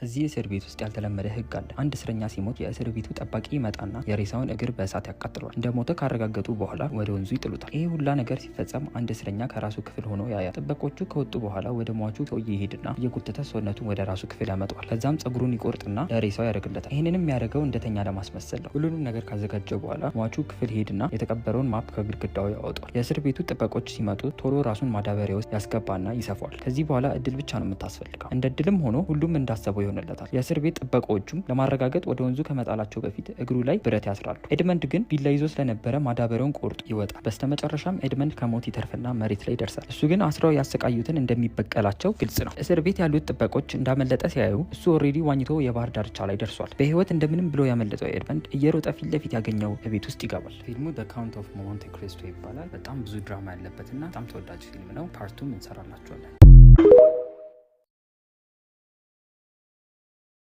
እዚህ እስር ቤት ውስጥ ያልተለመደ ህግ አለ። አንድ እስረኛ ሲሞት የእስር ቤቱ ጠባቂ ይመጣና የሬሳውን እግር በእሳት ያቃጥለዋል። እንደ ሞተ ካረጋገጡ በኋላ ወደ ወንዙ ይጥሉታል። ይሄ ሁላ ነገር ሲፈጸም አንድ እስረኛ ከራሱ ክፍል ሆኖ ያያል። ጥበቆቹ ከወጡ በኋላ ወደ ሟቹ ሰውዬ ይሄድና እየጎተተ ሰውነቱን ወደ ራሱ ክፍል ያመጣዋል። ከዛም ጸጉሩን ይቆርጥና ለሬሳው ያደርግለታል። ይህንንም ያደረገው እንደተኛ ለማስመሰል ነው። ሁሉንም ነገር ካዘጋጀ በኋላ ሟቹ ክፍል ይሄድና የተቀበረውን map ከግድግዳው ያወጣል። የእስር ቤቱ ጥበቆች ሲመጡ ቶሎ ራሱን ማዳበሪያ ውስጥ ያስገባና ይሰፋዋል። ከዚህ በኋላ እድል ብቻ ነው የምታስፈልገው። እንደ እድልም ሆኖ ሁሉም እንዳሰበው ይሆንለታል። የእስር ቤት ጥበቃዎቹም ለማረጋገጥ ወደ ወንዙ ከመጣላቸው በፊት እግሩ ላይ ብረት ያስራሉ። ኤድመንድ ግን ቢላ ይዞ ስለነበረ ማዳበሪያውን ቆርጦ ይወጣል። በስተመጨረሻም ኤድመንድ ከሞት ይተርፍና መሬት ላይ ይደርሳል። እሱ ግን አስረው ያሰቃዩትን እንደሚበቀላቸው ግልጽ ነው። እስር ቤት ያሉት ጥበቆች እንዳመለጠ ሲያዩ እሱ already ዋኝቶ የባህር ዳርቻ ላይ ደርሷል። በህይወት እንደምንም ብሎ ያመለጠው ኤድመንድ እየሮጠ ፊት ለፊት ያገኘው ቤት ውስጥ ይገባል። ፊልሙ The Count of Monte Cristo ይባላል። በጣም ብዙ ድራማ ያለበትና በጣም ተወዳጅ ፊልም ነው። Part 2 ም እንሰራላችኋለን።